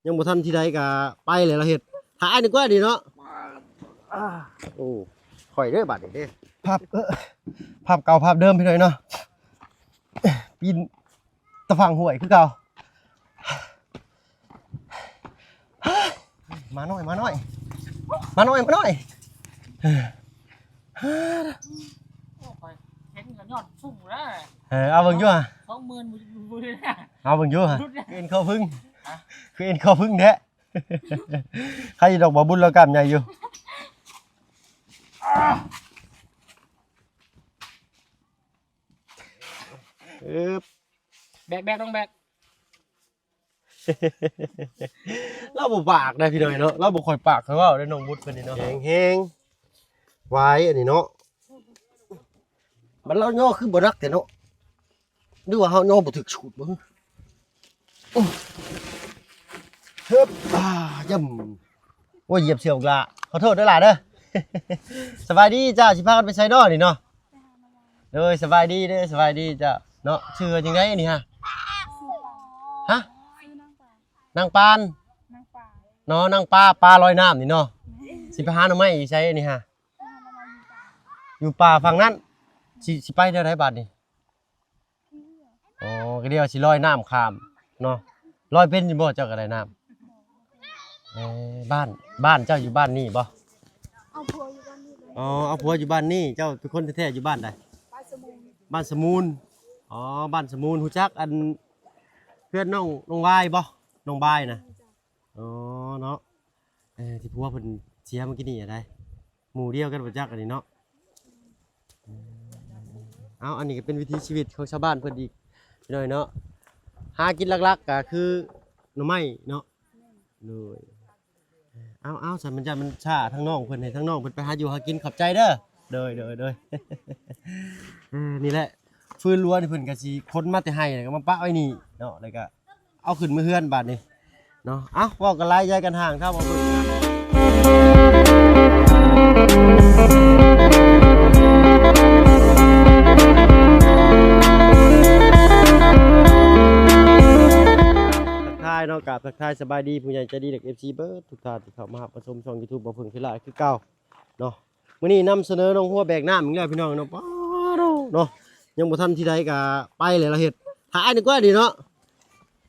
ຍັງບໍ່ທັນທີ່ໃດກໍໄປແລ້ວ ລາວເຮັດ ຖ້າອ້າຍນີ້ກວ່ານີ້ເນາະ. ໂອ້ ຂ້ອຍເດີບາດນີ້ເດ້ ພາບ ເອີ ພາບເກົ່າພາບເດີມ ພີ່ນ້ອງເນາະ ປີນຕາຝັ່ງຫ້ວຍຄືເກົ່າ. ມາໜ້ອຍ ມາໜ້ອຍ ມາໜ້ອຍ ມາໜ້ອຍ. ໂອ້ ຂ້ອຍເຫັນກໍຍອດສູງແລ້ວ. ເອີ ເອົາເບິ່ງຢູ່ຫະ ສອງໝື່ນບໍ່ ບໍ່ໄດ້ນະ. ເອົາເບິ່ງຢູ່ຫະ ຄືເອັນຄໍຟຶງ ຮະ ຄືເອັນຄໍຟຶງແທ້. ໃຄຢູ່ດອກ ບໍ່ບຸນລາວກ້າມໃຫຍ່ຢູ່. ອຶບ ແບກ ແບກ ຕ້ອງແບກ. ລາວບໍ່ປາກໄດ໋ພີ່ນ້ອງເນາະ ລາວບໍ່ຄ່ອຍປາກຄ່ອຍເວົ້າໄດ໋ ນ້ອງບຸດເພິ່ນນີ້ເນາະ ແຮງໆ ຫວາຍອັນນີ້ເນາະ. ບັດລາວຍໍຄືບໍ່ໜັກແທ້ເນາະ ຫຼືວ່າເຮົາຍໍບໍ່ຖືກສູດບໍ່? ເຮີບ ອ່າ ຢ້ຳ ໂອ້ຍ ຢຽບເສື້ອບັກຫຼ້າ ຂໍໂທດເດີຫຼ້າເດີ. ສະບາຍດີເຈົ້າ ຊິພາກັນໄປໃສເນາະນີ້ເນາະ? ໂດຍ ສະບາຍດີເດີ ສະບາຍດີເຈົ້າເນາະ. ຊື່ວ່າຈັ່ງໃດນີ້ຫະ? ຮະ? ນາງປານ ນາງປາເນາະ ນາງປາ ປາລອຍນ້ຳນີ້ເນາະ. ຊິໄປຫາໜໍ່ໄມ້ຢູ່ໃສນີ້ຫະ? ຢູ່ປ່າຝັ່ງນັ້ນ ຊິ ຊິໄປແນວໃດບາດນີ້? ອໍ ກໍດຽວຊິລອຍນ້ຳຂ້າມເນາະ. ລອຍເປັນຢູ່ບໍ່ເຈົ້າກໍໄດ້ນ້ຳ? ເອີ ບ້ານ ບ້ານເຈົ້າຢູ່ບ້ານນີ້ບໍ່? ເອົາຜົວຢູ່ບ້ານນີ້ເລີຍ. ອໍ ເອົາຜົວຢູ່ບ້ານນີ້. ເຈົ້າເປັນຄົນແທ້ໆຢູ່ບ້ານໃດ? ບ້ານສະມູນ. ບ້ານສະມູນ. ອໍ ບ້ານສະມູນ. ຮູ້ຈັກອັນເພື່ອນນ້ອງ ນ້ອງວາຍບໍ່? ນ້ອງບາຍນະ. ອໍ ເນາະ ເອີ ທີ່ຜົວເພິ່ນເສຍມື້ກີ້ນີ້ໃດ ໝູ່ດຽວກັນບໍ່ຈັກອັນນີ້ເນາະ. ເອົາ ອັນນີ້ກໍເປັນວິຖີຊີວິດຂອງຊາວບ້ານເພິ່ນອີກໜ້ອຍເນາະ ຫາກິນຫຼັກໆກໍຄືໜໍ່ໄມ້ເນາະ. ໂດຍ ເອົາໆ ຊັ້ນມັນຢ້ານມັນຊ້າທາງນ້ອງເພິ່ນ ໃຫ້ທາງນ້ອງເພິ່ນໄປຫາຢູ່ຫາກິນ. ຂອບໃຈເດີ. ໂດຍໆໆ ເອີ ນີ້ແຫຼະ ຟືນລົວນີ້ເພິ່ນກໍຊິຂົນມາແຕ່ໄຮ່ ແລ້ວກໍມາປະໄວ້ນີ້ເນາະ ແລ້ວກໍ ເອົາຂຶ້ນເມືອເຮືອນບາດນີ້ເນາະ. ເອົ້າ ເວົ້າກັນຫຼາຍ ຢາຍກັນຫ່າງ ຖ້າເວົ້າເບິ່ງ ທັກທາຍເນາະ ກາບທັກທາຍສະບາຍດີຜູ້ໃຫຍ່ໃຈດີ ແລະ ເອັຟຊີ ເບິດທຸກທ່ານທີ່ເຂົ້າມາຮັບມາຊົມຊ່ອງຢູທູບບ່າວເຜິ້ງ ຄືຫຼາຍຄືເກົ່າເນາະ. ມື້ນີ້ນຳສະເໜີໜອງຫົວແບກນ້ຳອີກແລ້ວພີ່ນ້ອງເນາະ. ປ້າໂດເນາະ ຍັງບໍ່ທັນທີ່ໃດກະໄປແລ້ວ ລາວເຮັດ ຖ້າອ້າຍນີ້ກວ່ານີ້ເນາະ.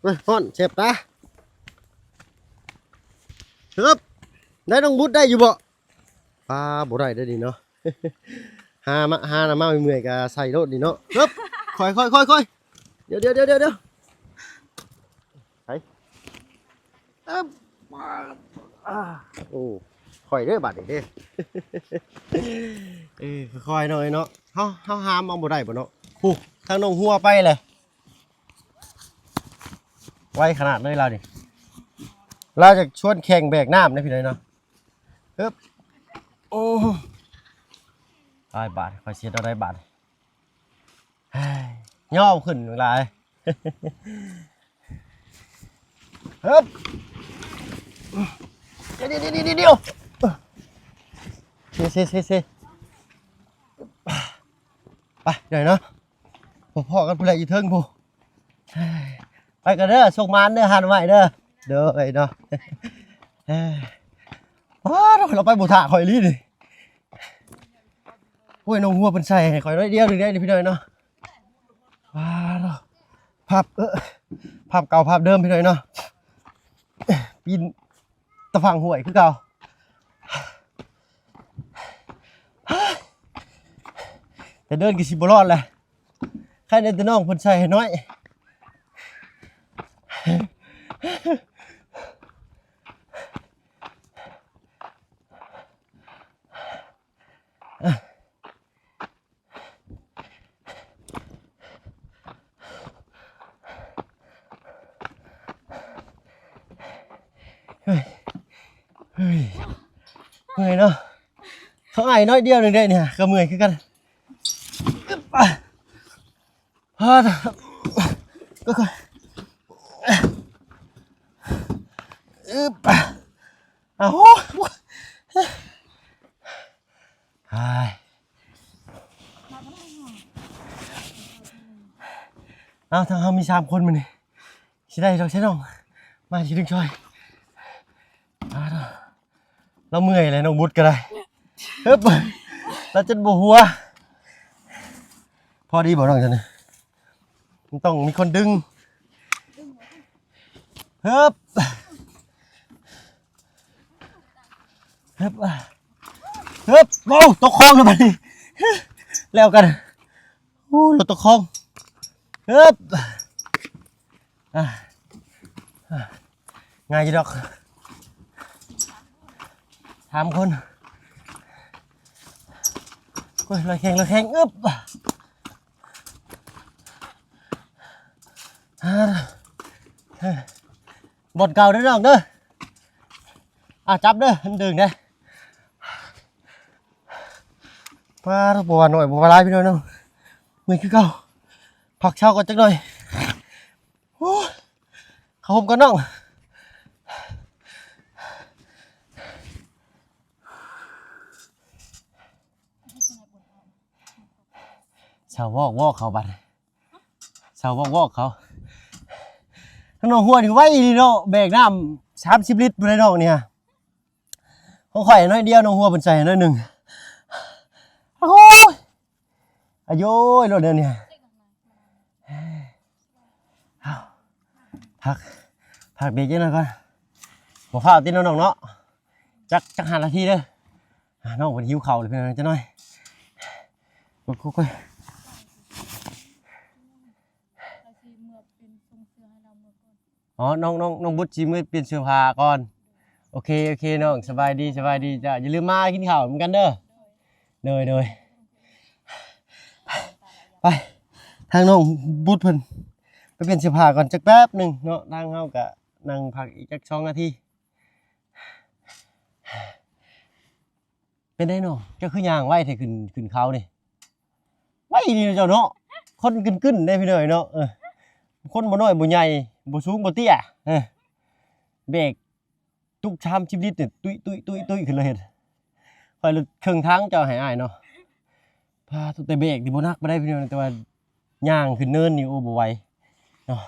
ໂອ້ຍ ຮ້ອນແສບຕາ. ເຮີບ ໄດ້ນ້ອງບຸດໄດ້ຢູ່ບໍ່? ປ້າ ບໍ່ໄດ້ເດ້ນີ້ເນາະ ຫາມາ ຫານຳມາເມື່ອຍກະໃສ່ໂລດນີ້ເນາະ. ເຮີບ ຄ່ອຍໆໆໆ ດຽວໆໆໆ ໄປ ເອີບ ໂອ້ ຄ່ອຍເດີບາດນີ້ເດ້. ເອີ ຄ່ອຍໆ ເນາະ ເນາະ ເຮົາ ເຮົາຫາມເອົາບໍ່ໄດ້ບໍ່ເນາະ. ໂອ້ ທາງນ້ອງຫົວໄປແຫຼະ ໄວຂະໜາດເລີຍລາວນີ້. ລາວຈະຊວນແຂ່ງແບກນ້ຳເດ້ພີ່ນ້ອງເນາະ. ເອີບ ໂອ້ ຕາຍບາດ ຂ້ອຍຊິເຮັດແນວໃດບາດ. ເຮີ້ຍ ຍອມຂຶ້ນຫຼາຍ. ເຮີບ ດຽວໆໆໆ ເຊໆໆໆ ໄປ ໄດ້ເນາະ ພໍ້ກັນພຸ້ນແຫຼະ ຢູ່ເທິງພຸ້ນ. ເຮີ້ຍ ໄປກ່ອນເດີ ໂຊກໝານເດີ ຮ້ານໄມ້ເດີ. ໂດຍເນາະ ເຮີ້ຍ ປ້າດ ລາວໄປບໍ່ຖ້າຂ້ອຍອີ່ຫຼີນີ້. ໂອ້ຍ ນ້ອງຫົວເພິ່ນໃສ່ໃຫ້ຂ້ອຍໜ້ອຍດຽວໜຶ່ງເດ້ນີ້ພີ່ນ້ອງເນາະ. ວ້າວ ພາບ ເອີ ພາບເກົ່າພາບເດີມພີ່ນ້ອງເນາະ ປີນຕາຝັ່ງຫ້ວຍຄືເກົ່າ. ແຕ່ເດີນກໍຊິບໍ່ລອດແຫຼະ ໃຄແນ່ແຕ່ນ້ອງເພິ່ນໃສ່ໃຫ້ໜ້ອຍ. ເຮີ້ຍ ເມື່ອຍເນາະ ເຂົາອ້າຍນ້ອຍດຽວໜຶ່ງໄດ້ນີ້ ກໍເມື່ອຍຄືກັນ. ຮາ ຄ່ອຍໆ ອາ ໂອ້ ເອົາ ທາງເຮົາມີສາມຄົນມື້ນີ້ ຊິໄດ້ດອກໃຊ້ນ້ອງ ມາຊິດຶງຊ່ອຍ. ລາວເມື່ອຍແລ້ວ ນ້ອງບຸດກໍໄດ້. ຮຶບ ລາວຈົນບໍ່ຫົວ. ພໍດີບໍ່ນ້ອງຈັ່ງນີ້? ມັນຕ້ອງມີຄົນດຶງ. ຮຶບ ຮຶບ ຮຶບ. ໂອ້ ຕົກຄອງແລ້ວບັດນີ້ ແລ້ວກັນ. ໂອ້ ລົດຕົກຄອງ. ຮຶບ ອ່າ ງ່າຍຢູ່ດອກ ສາມຄົນ. ໂອ້ຍ ລອຍແຂ້ງ ລອຍແຂ້ງ. ອຶບ ອ່າ ບ່ອນເກົ່າເດີນ້ອງເດີ. ອ່າ ຈັບເດີ ມັນດຶງເດ້. ປາດ ບໍ່ວ່າໜ້ອຍ ບໍ່ວ່າຫຼາຍ ພີ່ນ້ອງເນາະ ເມື່ອຍຄືເກົ່າ. ພັກເຊົາກ່ອນຈັກໜ້ອຍ. ໂອ້ ເຂົ້າຮົ່ມກ່ອນນ້ອງ. ເຊົາວອກວອກເຂົາບັດ ເຊົາວອກວອກເຂົາ. ນ້ອງຫົວນີ້ໄວອີ່ຫຼີເນາະ ແບກນ້ຳສາມສິບລິດພຸ້ນເດ້ນ້ອງນີ້. ຂອງຂ້ອຍໜ້ອຍດຽວ ນ້ອງຫົວເພິ່ນໃສ່ໃຫ້ໜ້ອຍໜຶ່ງ. ໂອ້ຍ ອາໂຢຍ ລົດແນວນີ້. ເອົາ ພັກ ພັກເບຣກຈັກໜ້ອຍກ່ອນ. ບໍ່ຟ້າວຕິນ້ອງໆເນາະ ຈັກ ຈັກຫ້ານາທີເດີ. ອ່າ ນ້ອງເພິ່ນຫິວເຂົ້າແລ້ວ ພີ່ນ້ອງ ຈັກໜ້ອຍ. ໂອ້ຍ ໂອ້ຍ ໂອ້ຍ. ອໍ ນ້ອງ ນ້ອງ ນ້ອງບຸດຊິເມືອປ່ຽນເສື້ອຜ້າກ່ອນ. ໂອເຄ ໂອເຄນ້ອງ ສະບາຍດີ ສະບາຍດີ. ເຈົ້າ ຢ່າລືມມາກິນເຂົ້ານຳກັນເດີ. ໂດຍ ໂດຍ. ໄປ ທາງນ້ອງບຸດເພິ່ນໄປປ່ຽນເສື້ອຜ້າກ່ອນຈັກແປັບໜຶ່ງເນາະ. ທາງເຮົາກະນັ່ງພັກອີກຈັກສອງນາທີ. ເປັນໃດນ້ອງ ເຈົ້າຄືຍ່າງໄວແທ້ ຂຶ້ນ ຂຶ້ນເຂົານີ້? ໄວນີ້ເຈົ້າເນາະ ຄົນກຶ້ນໆເດ້ພີ່ນ້ອງເນາະ. ເອີ ຄົນບໍ່ນ້ອຍບໍ່ໃຫຍ່ ບໍ່ສູງບໍ່ເຕ້ຍ. ເອີ ແບກຕຸກສາມສິບລິດນີ້ ຕຸ້ຍໆໆຂຶ້ນເລີຍເຮັດ. ຂ້ອຍລົດເຄິ່ງທາງເຈົ້າໃຫ້ອ້າຍເນາະ. ພາ ແຕ່ແບກນີ້ບໍ່ໜັກປານໃດພີ່ນ້ອງ ແຕ່ວ່າຍ່າງຂຶ້ນເນີນນີ້ ໂອ້ ບໍ່ໄຫວເນາະ.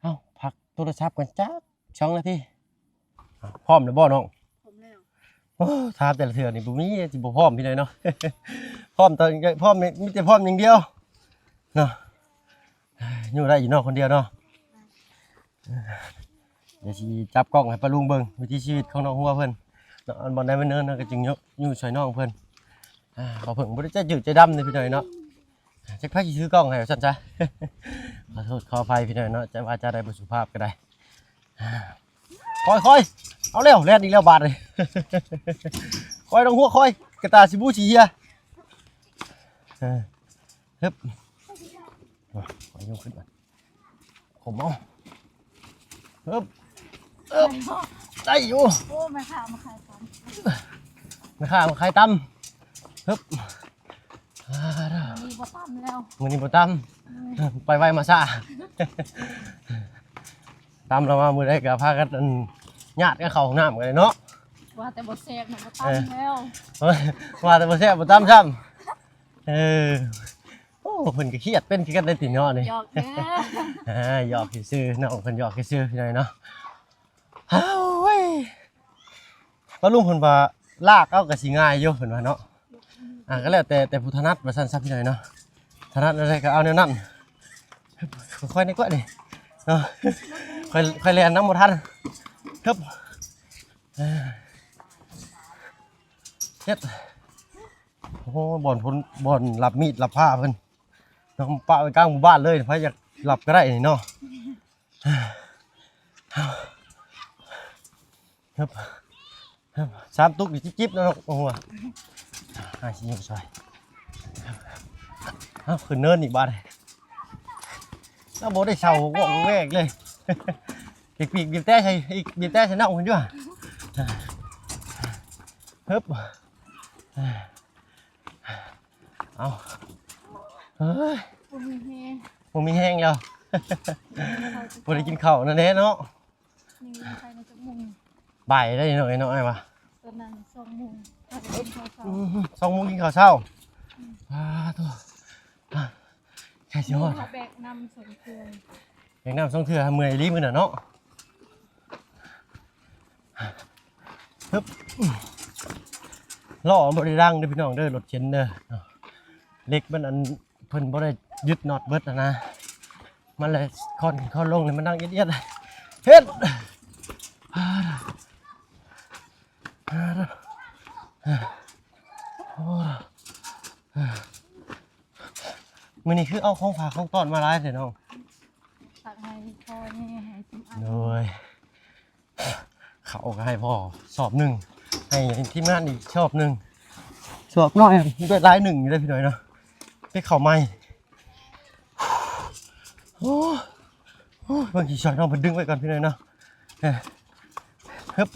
ເອົ້າ ພັກໂທລະສັບກ່ອນຈັກ ສອງນາທີ. ພ້ອມແລ້ວບໍ່ນ້ອງ? ພ້ອມແລ້ວ. ໂອ້ ຖາມແຕ່ລະເທື່ອນີ້ບໍ່ມີຊິບໍ່ພ້ອມພີ່ນ້ອງເນາະ. ພ້ອມຕອນ ພ້ອມ ມີແຕ່ພ້ອມຢ່າງດຽວເນາະ. ຢູ່ໄດ້ຢູ່ເນາະ ຄົນດຽວເນາະ. ດຽວຊິຈັບກ້ອງໃຫ້ປ້າລຸງເບິ່ງວິຖີຊີວິດຂອງນ້ອງຫົວເພິ່ນເນາະ. ອັນບ່ອນໃດມັນເນີນ ເຮົາກໍຈຶ່ງຍົກ ຍູ້ຊ່ອຍນ້ອງເພິ່ນ. ອ່າ ບໍ່ເພິ່ງບໍ່ໄດ້ໃຈຈືດໃຈດຳເດ້ພີ່ນ້ອງເນາະ. ຈັກໃຜຊິຖືກ້ອງໃຫ້ວ່າຊັ້ນຊະ. ຂໍໂທດຂໍອະໄພພີ່ນ້ອງເນາະ ຈະວ່າຈາໃດບໍ່ສຸພາບກໍໄດ້. ຄ່ອຍໆ ເອົາແລ້ວ ແລ່ນອີກແລ້ວບາດນີ້. ຄ່ອຍນ້ອງຫົວ ຄ່ອຍ ກະຕາຊິບູຊິເຮຍ. ເອີ ຮຶບ ຄ່ອຍຍົກຂຶ້ນມາ. ຂົມເອົາ ຮຶບ ຮຶບ ໄດ້ຢູ່. ໂອ້ ແມ່ຄ້າມາຂາຍຕຳ ແມ່ຄ້າມາຂາຍຕຳ. ຮຶບ ອ່າ ມື້ນີ້ບໍ່ຕຳແລ້ວ ມື້ນີ້ບໍ່ຕຳ. ອືມ ໄປໄວມາຊ້າ. ຕຳແລ້ວມາມື້ໃດກໍພາກັນ ອັນ ຍາດກັນເຂົ້າຫ້ອງນ້ຳກັນເນາະ. ວ່າແຕ່ບໍ່ແຊບນະ ບໍ່ຕຳແລ້ວ. ເອີ ວ່າແຕ່ບໍ່ແຊບ ບໍ່ຕຳຊ້ຳ. ເອີ ໂອ້ ເພິ່ນກໍຄຽດເປັນຄືກັນໄດ໋ຕິເນາະນີ້. ຫຍອກເດີ ອ່າ ຫຍອກຊື່ໆ ນ້ອງເພິ່ນຫຍອກຊື່ໆ ພີ່ນ້ອງເນາະ. ໂອ້ຍ ປ້າລຸງເພິ່ນວ່າລາກເອົາກໍຊິງ່າຍຢູ່ ເພິ່ນວ່າເນາະ. ອ່າ ກໍແລ້ວແຕ່ແຕ່ຜູ້ຖະໜັດວ່າຊັ້ນຊະ ພີ່ນ້ອງເນາະ. ຖະໜັດແນວໃດກໍເອົາແນວນັ້ນ. ຄ່ອຍໆ ນີ້ກວ່ານີ້ເນາະ ຄ່ອຍ ຄ່ອຍແລ່ນນຳບໍ່ທັນ. ຮຶບ ເຮັດ ໂອ້ ບ່ອນພົນ ບ່ອນລັບມີດລັບພ້າເພິ່ນເນາະ ປະໄວ້ກາງໝູ່ບ້ານເລີຍ. ໃຜຢາກລັບກໍໄດ້ນີ້ເນາະ. ຮຶບ ຮຶບ ສາມຕຸກນີ້ຈິບໆ ເນາະ ນ້ອງຫົວ. ອ່າ ຊິຍົກຊ່ອຍ. ເອົາ ຂຶ້ນເນີນອີກບາດ. ລາວບໍ່ໄດ້ເຊົາວອກແວກເລີຍ. ປີກໆ ບີບແຕໃສ່ອີກ ບີບແຕໃສ່ນ້ອງເພິ່ນຢູ່. ຮຶບ ເອົາ ເອີຍ ບໍ່ມີແຮງ ບໍ່ມີແຮງແລ້ວ. ບໍ່ໄດ້ກິນເຂົ້ານັ້ນແຫຼະເນາະ. ນີ້ໄປໃນຈັກໂມງ? ບ່າຍໄດ້ເນາະ ໄອ້ນ້ອຍວ່າ. ຕອນນັ້ນສອງໂມງ ພາກັນກິນເຂົ້າເຊົ້າ. ອືມ ສອງໂມງກິນເຂົ້າເຊົ້າ. ອືມ ປາໂທ້ ໃກ້ຊິຮອດ. ແບກນ້ຳສອງເທື່ອ ແບກນ້ຳສອງເທື່ອ ເມື່ອຍອີ່ຫຼີມື້ນັ້ນເນາະ. ຮຶບ ລໍ້ບໍ່ໄດ້ດັງເດີພີ່ນ້ອງເດີ ລົດເຂັນເດີ ເຫຼັກມັນອັນ ເພິ່ນບໍ່ໄດ້ຍຶດນັອດເບິດຫັ້ນນະ ມັນເລີຍຄ່ອນຂຶ້ນຄ່ອນລົງ ແລ້ວມັນດັງອຽດໆ ເຮັດ ມື້ນີ້ຄືເອົາຂອງຝາກຂອງຕ້ອນມາຫຼາຍແທ້ນ້ອງ? ຝາກໃຫ້ພໍ່ແດ່ ໃຫ້ ໂດຍ ເຂົ້າກໍໃຫ້ພໍ່ສອບໜຶ່ງ ໃຫ້ທີມງານອີກສອບໜຶ່ງ ສອບນ້ອຍດ້ວຍລາຍໜຶ່ງຢູ່ເດ້ພີ່ນ້ອງເນາະ ເປັກເຂົ້າໃໝ່ ໂອ້ ໂອ້ ເບິ່ງຊິຊ່ອຍນ້ອງເພິ່ນດຶງໄວ້ກ່ອນພີ່ນ້ອງເນາະ ເອີ ຮຶບ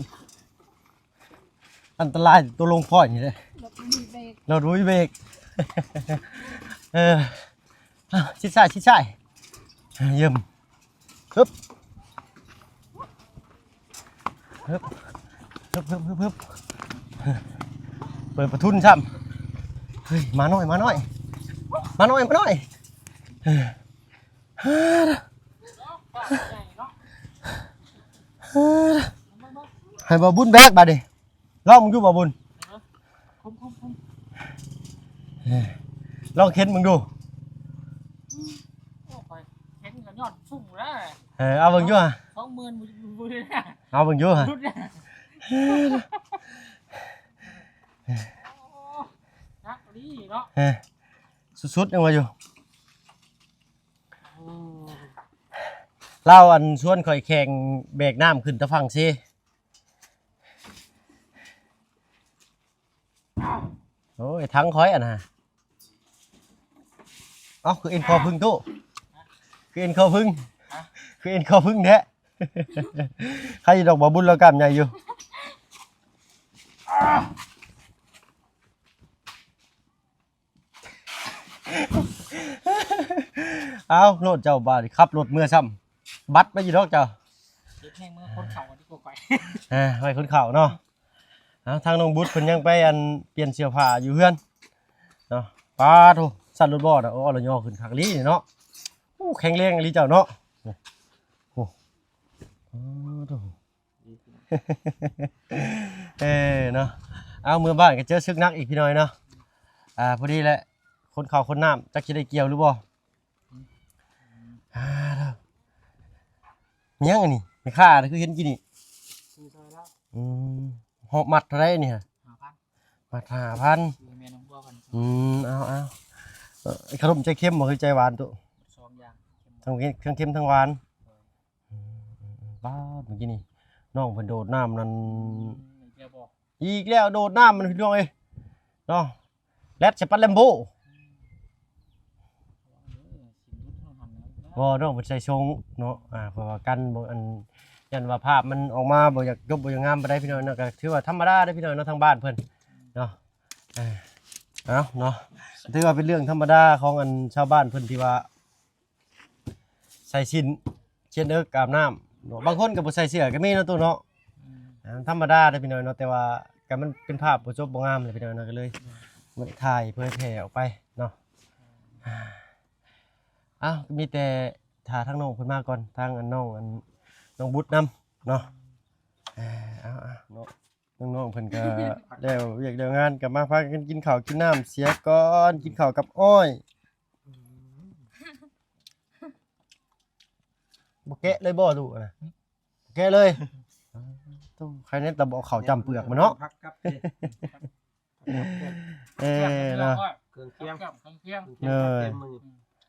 ອັນຕະລາຍຕົວລົງຂ້ອຍນີ້ເດ້ ລົດບໍ່ມີເບຣກ ລົດບໍ່ມີເບຣກ ເອີ ຊິດຊ້າຍ ຊິດຊ້າຍ ເອີ ຢ້ຳ ຮຶບ ຮຶບ ຮຶບ ຮຶບ ຮຶບ ເປີດປະທຸນຊ້ຳ ເຮີ້ຍ ໝານ້ອຍ ໝານ້ອຍ ໝານ້ອຍ ໝານ້ອຍ ເອີ ໃຫ້ບ່າວບຸນແບກບາດນີ້ ລອງເບິ່ງດູບ່າວບຸນ ລອງເຂັນເບິ່ງດູ ໂອ້ ຂ້ອຍເຂັນກໍຍ້ອນສູງແລ້ວ ເອີ ເອົາເບິ່ງຢູ່ຫະ ສອງໝື່ນບໍ່ ບໍ່ໄດ້ ເອົາເບິ່ງຢູ່ຫະ ຫຼຸດແລ້ວ ໂອ້ ໜັກອີ່ຫຼີເນາະ ເອີ ສຸດໆ ຍັງວ່າຢູ່ ໂອ້ ລາວອັນຊວນຂ້ອຍແຂ່ງແບກນ້ຳຂຶ້ນຕາຝັ່ງເຊ ໂອ້ຍ ຖັງຂ້ອຍອັນນະ ເອົ້າ ຄືເອັນຄໍຜຶ່ງຕູ້ ຄືເອັນຄໍຜຶ່ງ ຄືເອັນຄໍຜຶ່ງແທ້ ໃຄຢູ່ດອກ ບ່າວບຸນລາວກ້າມໃຫຍ່ຢູ່ ເອົາໂລດເຈົ້າ ບາດນີ້ຂັບລົດເມືອຊ້ຳ ບັດໄປຢູ່ດອກເຈົ້າ ເກັບແຮງເມືອຂົນເຂົ້າດີກວ່າຂ້ອຍ ເອີ ໄວ້ຂົນເຂົ້າເນາະ ເອົາ ທາງນ້ອງບຸດເພິ່ນຍັງໄປອັນປ່ຽນເສື້ອຜ້າຢູ່ເຮືອນເນາະ ປາໂທ້ ສັ່ນລົດບໍ່ນະ ໂອ້ ລະຍໍຂຶ້ນຄັກອີ່ຫຼີເນາະ ໂອ້ ແຂງແຮງອີ່ຫຼີເຈົ້າເນາະ ໂອ້ ໂອ້ ປາໂທ້ ເອີເນາະ ເອົາ ເມືອບ້ານກໍເຈີສຶກໜັກອີກພີ່ນ້ອງເນາະ ອ່າ ພໍດີແຫຼະ ຂົນເຂົ້າຂົນນ້ຳ ຈັກຊິໄດ້ກ່ຽວຫຼືບໍ່ ອ່າ ມີຫຍັງອັນນີ້ ແມ່ຄ້າຄືເຫັນກີ້ນີ້ ຊື້ຊ່ອຍແລ້ວ ອືມ ຮອບມັດເທົ່າໃດນີ້ຫະ ຫ້າພັນ ມັດຫ້າພັນ ຊື້ແມ່ນ້ອງບົວພັນ ອືມ ເອົາໆ ເອີ ຂະໜົມໃຈເຄັມບໍ່ ຄືໃຈຫວານຕຸ ສອງຢ່າງ ທັງເຄັມທັງຫວານ ອືມ ປາດ ເມື່ອກີ້ນີ້ນ້ອງເພິ່ນໂດດນ້ຳນັ້ນ ອີກແລ້ວບໍ່ ອີກແລ້ວ ໂດດນ້ຳມັນ ພີ່ນ້ອງເອີຍເນາະ ແລ່ນໃສ່ປັດແລມໂບ ບໍ່ ນ້ອງເພິ່ນໃສ່ຊົງເນາະ ອ່າ ເພື່ອວ່າກັນບໍ່ ອັນ ຢ້ານວ່າພາບມັນອອກມາບໍ່ຢາກຈົບ ບໍ່ຢາກງາມປານໃດ ພີ່ນ້ອງເນາະ ກໍຖືວ່າທຳມະດາເດ້ ພີ່ນ້ອງເນາະ ທາງບ້ານເພິ່ນເນາະ ເອີ ເອົາເນາະ ຖືວ່າເປັນເລື່ອງທຳມະດາຂອງ ອັນ ຊາວບ້ານເພິ່ນທີ່ວ່າ ໃສ່ສິ້ນ ຂຽນເອິກ ອາບນ້ຳເນາະ ບາງຄົນກໍບໍ່ໃສ່ເສື້ອກໍມີເນາະ ຕູ້ເນາະ ອືມ ອ່າ ທຳມະດາເດ້ພີ່ນ້ອງເນາະ ແຕ່ວ່າກໍມັນເປັນພາບບໍ່ຈົບບໍ່ງາມແຫຼະພີ່ນ້ອງເນາະ ກໍເລີຍ ອືມ ໄວ້ຖ່າຍເຜີຍແຜ່ອອກໄປເນາະ ອືມ ເອົ້າ ມີແຕ່ຖ້າທາງນ້ອງເພິ່ນມາກ່ອນ ທາງອັນນ້ອງ ອັນນ້ອງບຸດນຳເນາະ ອືມ ເອີ ເອົາໆ ເນາະ ນ້ອງໆເພິ່ນກໍແລ້ວວຽກແລ້ວງານ ກໍມາພາກັນກິນເຂົ້າກິນນ້ຳເສຍກ່ອນ ກິນເຂົ້າກັບອ້ອຍ ບໍ່ແກະເລີຍບໍ່ ລູກນະ ບໍ່ແກະເລີຍ ໂອ້ ໃຄແນ່ແຕ່ບໍ່ເອົາເຂົ້າຈ້ຳເປືອກມາເນາະ ເອີ ເນາະ ເຄື່ອງຄຽງ ເອີ ເອີ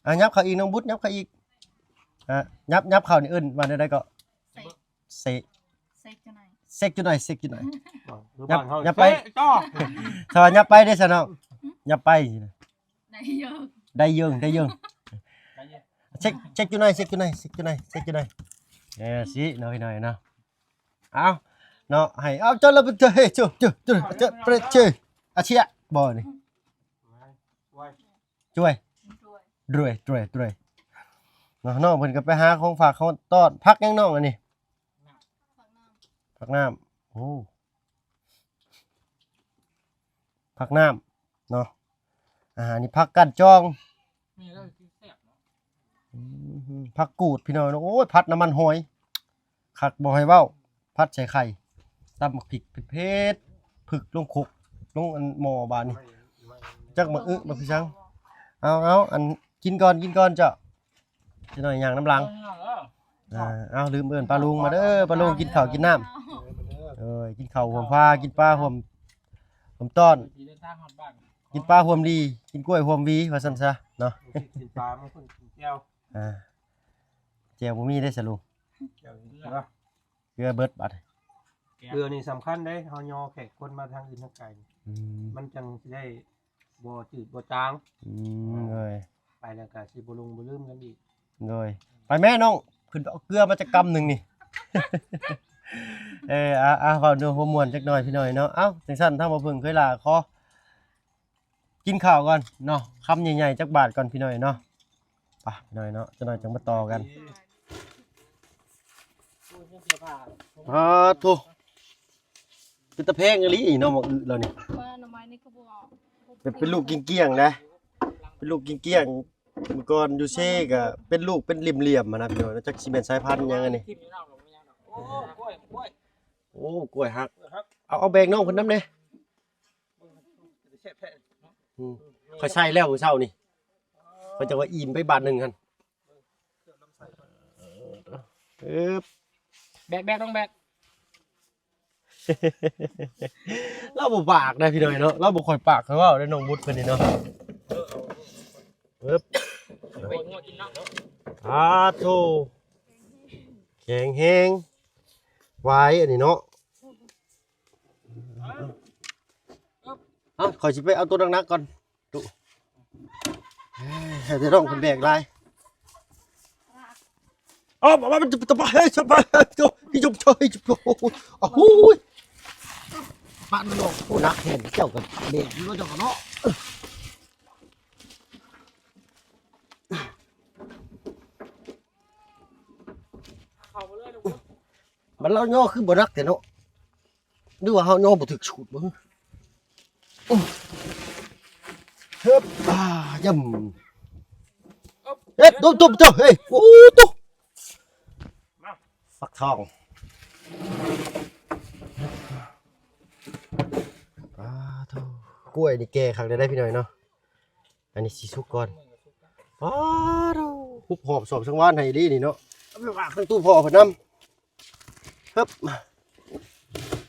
ເອົາ ຫຍັບເຂົ້າອີກ ນ້ອງບຸດ ຫຍັບເຂົ້າອີກ ອ່ະ ຫຍັບ ຫຍັບເຂົ້ານີ້ເອີ້ນວ່າແນວໃດເກາະ ເຊກ ເຊກ ເຊກຈຸໜ້ອຍ ເຊກຈຸໜ້ອຍ ເຊກຈຸໜ້ອຍ ຫຍັບ ຫຍັບໄປ ເຊກ ຈ້ອ ຖ້າວ່າຫຍັບໄປເດ້ຊະນ້ອງ ຫຍັບໄປ ໄດ້ເຢີງ ໄດ້ເຢີງ ໄດ້ເຢີງ ເຊກ ເຊກຈຸໜ້ອຍ ເຊກຈຸໜ້ອຍ ເຊກຈຸໜ້ອຍ ເຊກຈຸໜ້ອຍ ເອີ ຊິເນາະ ພີ່ນ້ອງເນາະ ເອົາເນາະ ໃຫ້ ເອົາ ເຈົ້າລະ ເຈົ້າ ເຮີ້ຍ ເຈົ້າ ເຈົ້າ ເຈົ້າ ເຈົ້າ ເຈົ້າ ອາເຊຍ ບໍ່ນີ້ ຈວຍ ຈວຍ ຈວຍ ຈວຍ ເນາະ ນ້ອງເພິ່ນກໍໄປຫາຂອງຝາກຂອງຕ້ອນ ຜັກຫຍັງນ້ອງອັນນີ້ ຜັກນ້ຳ ໂອ້ ຜັກນ້ຳເນາະ ອາຫານນີ້ຜັກກ້ານຈອງ ນີ້ເລີຍ ຊິແຊບເນາະ ອືມ ຜັກກູດ ພີ່ນ້ອງເນາະ ໂອ້ຍ ຜັດນ້ຳມັນຫອຍ ຄັກບໍ່ໃຫ້ເວົ້າ ຜັດໃສ່ໄຂ່ ຕຳບັກພິກເຜັດໆ ຜຶກລົງຄົກ ລົງອັນໝໍ້ບາດນີ້ ຈັກໝາກອຶໝາກພິຊັງ. ເອົາໆ ອັນ ກິນກ່ອນ ກິນກ່ອນເຈົ້າ. ຈັກໜ້ອຍຍ່າງນຳຫຼັງ. ເອີ ເອົາ ລືມເອີ້ນປ້າລຸງມາເດີ ປ້າລຸງກິນເຂົ້າກິນນ້ຳ. ເອີ ກິນເຂົ້າຮ່ວມພາ ກິນປາຮ່ວມ ຮ່ວມຕ້ອນ ກິນປາຮ່ວມລີ ກິນກ້ວຍຮ່ວມຫວີ ວ່າຊັ້ນຊະເນາະ. ກິນປາ ບາງຄົນກິນແຈ່ວ. ອ່າ ແຈ່ວບໍ່ມີເດ້ສະລຸງ. ແຈ່ວເກືອ ເກືອເບິດບາດ. ເກືອນີ້ສຳຄັນເດ້ ເຮົາຍໍແຂກຄົນມາທາງອື່ນທາງໄກ ອືມ ມັນຈັ່ງຊິໄດ້ ບໍ່ຈືດບໍ່ຈາງ. ອືມ ໂດຍ ໄປແລ້ວກໍຊິບໍ່ຫຼົງບໍ່ລືມກັນອີກ. ໂດຍ ໄປແມ່ນ້ອງ ຂຶ້ນໄປເອົາເກືອມາຈັກກຳໜຶ່ງນີ້. ເອີ ອ່າ ອ່າ ເວົ້າເນື້ອຫົວມ່ວນຈັກໜ້ອຍພີ່ນ້ອງເນາະ. ເອົ້າ ຈັ່ງຊັ້ນທາງບ່າວເຜິ້ງເຄີຍຫຼ້າຂໍກິນເຂົ້າກ່ອນເນາະ ຄຳໃຫຍ່ໆຈັກບາດກ່ອນພີ່ນ້ອງເນາະ. ໄປພີ່ນ້ອງເນາະ ຈັກໜ້ອຍຈັ່ງມາຕໍ່ກັນ. ໂອ້ຍ ຍັງເສຍຜ້າ. ປາດໂທ້ ເປັນຕາແພງອີ່ຫຼີເນາະ ໝາກອຶລາວນີ້. ວ່າໜໍ່ໄມ້ນີ້ຄືບໍ່ອອກ ເປັນ ເປັນລູກກ້ຽງໆນະ ເປັນລູກກ້ຽງໆ. ເມື່ອກ່ອນຢູ່ເຊກະເປັນລູກເປັນຫຼ່ຽມໆຫັ້ນນະພີ່ນ້ອງ ຈັກຊິແມ່ນສາຍພັນຫຍັງອັນນີ້. ໂອ້ ກ້ວຍ ໂອ້ ກ້ວຍຫັກ. ເອົາ ເອົາແບ່ງນ້ອງເພິ່ນນຳແດ່. ອືມ ຂ້ອຍໃສ່ແລ້ວມື້ເຊົ້ານີ້ ຂ້ອຍຈັກວ່າອີ່ມໄປບາດໜຶ່ງຫັ້ນ. ເອີ ແບກ ແບກ ຕ້ອງແບກ. ລາວບໍ່ປາກນະພີ່ນ້ອງເນາະ ລາວບໍ່ຄ່ອຍປາກ ຂ້ອຍເວົ້າເດ້ ນ້ອງບຸດເພິ່ນນີ້ເນາະ. ເອີ ໂອ້ຍ ງົວກິນເນາະ. ອາໂທ້ ແຂງແຮງ ຫວາຍອັນນີ້ເນາະ. ເອົ້າ ຂ້ອຍຊິໄປເອົາໂຕໜັກໆກ່ອນ. ໃຫ້ແຕ່ນ້ອງເພິ່ນແບກຫຼາຍ. ເອົາ ເອົາ ເອົາ ເຮີ້ຍ ສະບາຍ ເຮີ້ຍ ໂອ້ຍ ປານນ້ອງ ໂອ້ ໜັກແຮງ ເຈົ້າກໍແບກຢູ່ເນາະ ເຈົ້າກໍເນາະ. ເຂົ້າມາເລີຍ ບັດລາວຍໍຄືບໍ່ໜັກແທ້ເນາະ. ຫຼືວ່າເຮົາຍໍບໍ່ຖືກສູດບໍ່? ເຮີບ ອ່າ ຢ້ຳ ເຮັດ ຕຸ້ມໆ ເຈົ້າ ເຮີ້ຍ ໂອ້ ໂຕ ມາ ຟັກທອງ ປາໂທ້ ກ້ວຍນີ້ແກ່ຄັກແລ້ວໄດ໋ພີ່ນ້ອງເນາະ. ອັນນີ້ຊິສຸກກ່ອນ. ປາໂທ້ ຮຸບຫອບສອບສັງວານໃຫ້ອີ່ຫຼີນີ້ເນາະ ເອົາໄປວາງທາງຕູ້ພໍ່ເພິ່ນນຳ. ເຮີບ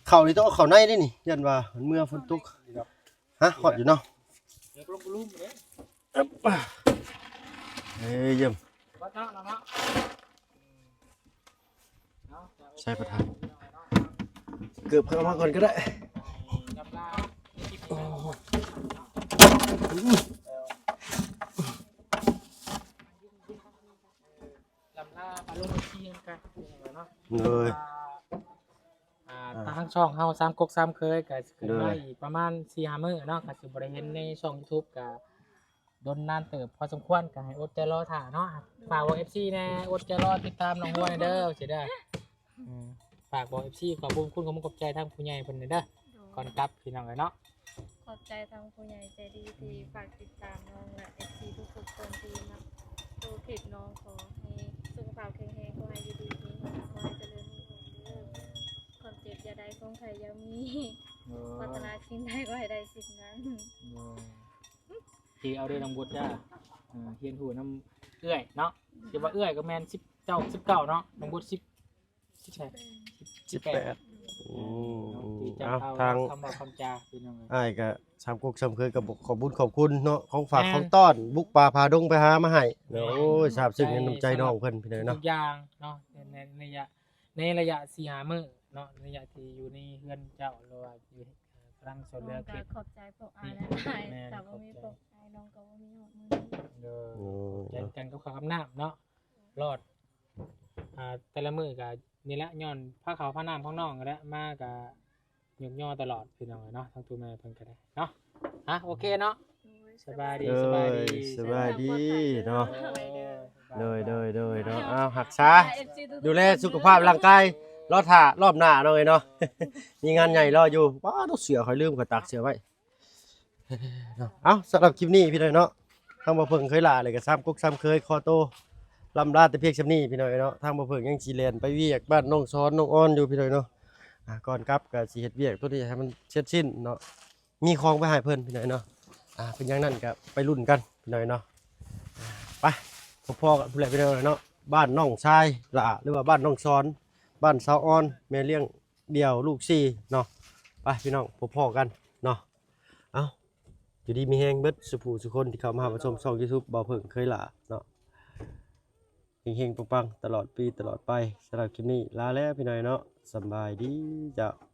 ເຂົ້ານີ້ຕ້ອງເອົາເຂົ້າໃນເດ້ນີ້ ຢ້ານວ່າມັນເມື່ອຝົນຕົກ. ຮະ ຮອດຢູ່ເນາະ. ເອີ ຢ້ຽມ ໃສ່ປະທານ ເກີບເຂົ້າມາກ່ອນກໍໄດ້. ລຳລາປາລົງທີ່ກັນເນາະ. ໂດຍ ອ່າ ອ່າ ທາງຊ່ອງເຮົາສາມກົກສາມເຄີຍກໍຊິຂຶ້ນມາອີກປະມານສີ່ຫ້າມື້ເນາະ ກໍຊິບໍ່ໄດ້ເຫັນໃນຊ່ອງຢູທູບ ກໍດົນນານເຕີບພໍສົມຄວນ ກໍໃຫ້ອົດໃຈລໍຖ້າເນາະ. ໂດຍ ຝາກບອກເອັຟຊີແດ່ ອົດໃຈລໍຕິດຕາມນ້ອງຫົວແດ່ເດີ ຊິເດີ. ອືມ ຝາກບອກເອັຟຊີ ຂອບຄຸນ ຂອບຄຸນ ຂອບໃຈທາງຜູ້ໃຫຍ່ເພິ່ນແດ່ເດີ. ໂດຍ ກ່ອນກັບພີ່ນ້ອງເອີຍເນາະ ຂອບໃຈທາງຜູ້ໃຫຍ່ໃຈດີທີ່ ອືມ ຝາກຕິດຕາມນ້ອງ ແລະ ເອັຟຊີທຸກໆຄົນທີ່ມາດູຄລິບນ້ອງ. ຂໍໃຫ້ສຸຂະພາບແຂງແຮງ ຂໍໃຫ້ຢູ່ດີມີແຮງ ຂໍໃຫ້ຈະເລີນຮຸ່ງເຮືອງເດີ. ຄວາມເຈັບຢ່າໄດ້ ຄວາມໄຂ້ຢ່າມີ ໂດຍ ປາດຖະໜາສິ່ງໃດ ຂໍໃຫ້ໄດ້ສິ່ງນັ້ນ. ໂດຍ ທີ່ເອົາເດີນ້ອງບຸດເດີ ເອີ ຮຽນຮູ້ນຳເອື້ອຍເນາະ. ໂດຍ ຖືວ່າເອື້ອຍກໍແມ່ນສິບ ເຈົ້າສິບເກົ້າເນາະ ນ້ອງບຸດສິບ ສິບແປດ ສິບແປດ. ໂອ້ ເອົາ ທາງຄຳເວົ້າຄຳຈາພີ່ນ້ອງເອີຍ ອ້າຍກໍສາມກົກສາມເຄີຍກໍບອກຂອບບຸນຂອບຄຸນເນາະ ຂອງຝາກ ແມ່ນ ຂອງຕ້ອນ ບຸກປ່າຜ່າດົງໄປຫາມາໃຫ້ເນາະ. ໂອ້ຍ ຊາບຊຶ້ງໃນນ້ຳໃຈນ້ອງເພິ່ນພີ່ນ້ອງເນາະ ທຸກຢ່າງເນາະ ໃນໄລຍະ ໃນໄລຍະສີ່ຫ້າມື້ເນາະ ໄລຍະທີ່ຢູ່ໃນເຮືອນເຈົ້າ ຫຼືວ່າຢູ່ ເອີ ກຳລັງຊ່ວຍເຫຼືອເກັບ. ຂອບໃຈພວກອ້າຍຫຼາຍໆ ແມ່ນ ຖ້າບໍ່ມີພວກອ້າຍນ້ອງກໍບໍ່ມີຮອດມື້ນີ້. ໂດຍ ໂດຍ ຂອບໃຈກັນກັບເຂົ້າກັບນ້ຳເນາະ ລອດ ອ່າ ແຕ່ລະມື້ກໍນີ້ແຫຼະ ຍ້ອນພາເຂົ້າພານ້ຳຂອງນ້ອງຫັ້ນແຫຼະ ມາກໍຍົກຍໍຕະຫຼອດພີ່ນ້ອງເອີຍເນາະ ທັງຕູ້ແມ່ເພິ່ນກໍໄດ້ເນາະ. ຮະ ໂອເຄເນາະ ໂດຍ ສະບາຍດີ ໂດຍ ສະບາຍດີ ສະບາຍດີເນາະ. ໂດຍ ໂດຍ ໂດຍ ໂດຍເນາະ ເອົາ ຮັກສາ ເອັຟຊີທຸກໆ ດູແລສຸຂະພາບຮ່າງກາຍ ລໍຖ້າລອບໜ້າເນາະເອີຍເນາະ ມີງານໃຫຍ່ລໍຢູ່. ປ້າດ ເສື້ອຂ້ອຍລືມ ຂ້ອຍຕາກເສື້ອໄວ້. ເນາະ ເອົ້າ ສຳລັບຄລິບນີ້ພີ່ນ້ອງເນາະ ທາງບ່າວເຜິ້ງເຄີຍຫຼ້າ ແລ້ວກໍສາມກົກສາມເຄີຍ ຂໍໂຕລ່ຳລາແຕ່ພຽງສ່ຳນີ້ພີ່ນ້ອງເນາະ. ທາງບ່າວເຜິ້ງຍັງຊິແລ່ນໄປວຽກບ້ານນ້ອງສອນ ນ້ອງອອນຢູ່ພີ່ນ້ອງເນາະ. ອ່າ ກ່ອນກັບກໍຊິເຮັດວຽກຕົວນີ້ໃຫ້ມັນເສັດສິ້ນເນາະ ມີຂອງໄປໃຫ້ເພິ່ນພີ່ນ້ອງເນາະ ອ່າ ເປັນຫຍັງນັ້ນກໍໄປລຸ້ນກັນພີ່ນ້ອງເນາະ ອ່າ ໄປ ພໍ້ໆກັນພຸ້ນແຫຼະພີ່ນ້ອງເນາະ ບ້ານນ້ອງຊາຍຫຼ້າ ຫຼືວ່າບ້ານນ້ອງສອນ ບ້ານສາວອ່ອນ ແມ່ລ້ຽງດ່ຽວລູກສີ່ເນາະ ໄປພີ່ນ້ອງ ພໍ້ໆກັນເນາະ ເອົ້າ ຢູ່ດີມີແຮງເບິດສູ່ຜູ້ສູ່ຄົນທີ່ເຂົ້າມາຮັບມາຊົມຊ່ອງ YouTube ບ່າວເຜິ້ງເຄີຍຫຼ້າເນາະ ເຮັງໆ ປັງໆ ຕະຫຼອດປີຕະຫຼອດໄປ ສຳລັບຄລິບນີ້ລາແລ້ວພີ່ນ້ອງເນາະ ສຳບາຍດີເຈົ້າ.